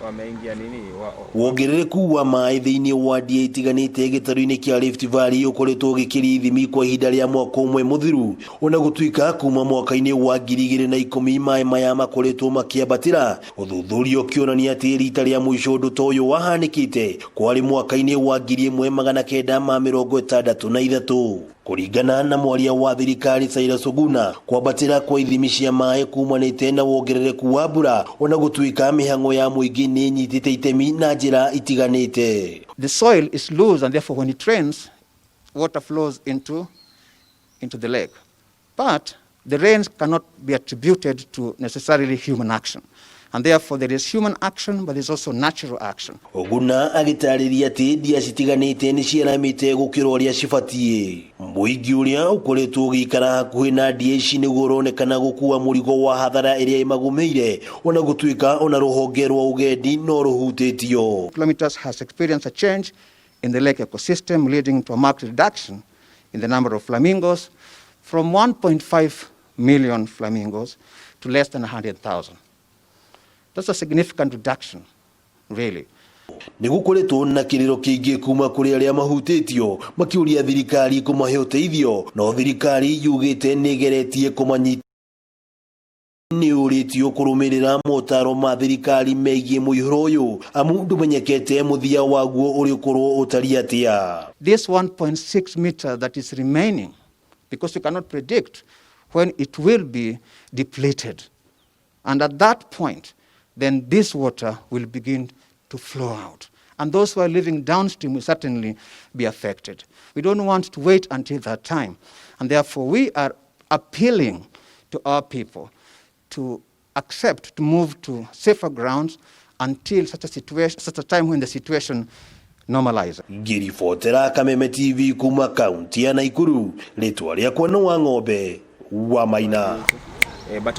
Wameingia nini wa Wongerereku wa maĩ thĩinĩ wa ndia itiganĩte gĩtarũ-inĩ kĩa Rift Valley ũkoretwo ũgĩkĩria ithimi kwa ihinda rĩa mwaka ũmwe mũthiru, ona gũtuĩka kuma mwaka-inĩ wa 2010 maĩ maya makoretwo makĩambatĩra. Ũthuthuria ũkĩonania atĩ rita rĩa mũico ũndũ ta ũyũ wahanĩkĩte kwarĩ mwaka-inĩ wa 1963. Kũringana na mwaria wa thirikari Cyrus Oguna, kwambatĩra kwa ithimi cia maĩ kumanĩte na wongerereku wa mbura, ona gũtuĩka mĩhang'o ya mũingĩ nĩ ĩnyitĩte itemi na njĩra itiganĩte. The soil is loose, and therefore when it rains, water flows into the lake. But the rains cannot be attributed to necessarily human action. And therefore there is human action, but there's also natural action. Oguna agĩtarĩria atĩ ndia citiganĩte nĩ ciaramĩte gũkĩra ũrĩa cibatiĩ. Mũingĩ ũrĩa ũkoretwo ũgĩikara hakuhĩ na ndia ici nĩguo ũronekana gũkua mũrigo wa hathara ĩrĩa ĩmagũmĩire, ona gũtuĩka ona rũhonge rwa ũgendi no rũhutĩtio. Kilometers has experienced a change in the lake ecosystem, leading to a marked reduction in the number of flamingos from 1.5 million flamingos to less than 100,000. That's a significant reduction, really. Nĩ gũkoretwo na kĩrĩro kĩingĩ kuma kũrĩ arĩa mahutĩtio makĩũria thirikari kũmahe ũteithio, no thirikari yugĩte nĩ ĩgeretie kũmanyita. Nĩ ũrĩtio kũrũmĩrĩra motaro ma thirikari megiĩ mũihũro ũyũ, amu ndũmenyekete mũthia waguo ũrĩkorwo ũtariĩ atĩa. This 1.6 meter that is remaining, because you cannot predict when it will be depleted. And at that point, then this water will begin to flow out. And those who are living downstream will certainly be affected. We don't want to wait until that time. And therefore, we are appealing to our people to accept to move to safer grounds until such a situation, such a time when the situation normalizes. Ngĩribotera Kameme TV kuma kaunti ya Naikuru, rĩtwa rĩakwa nĩ wa ng'ombe wa Maina. But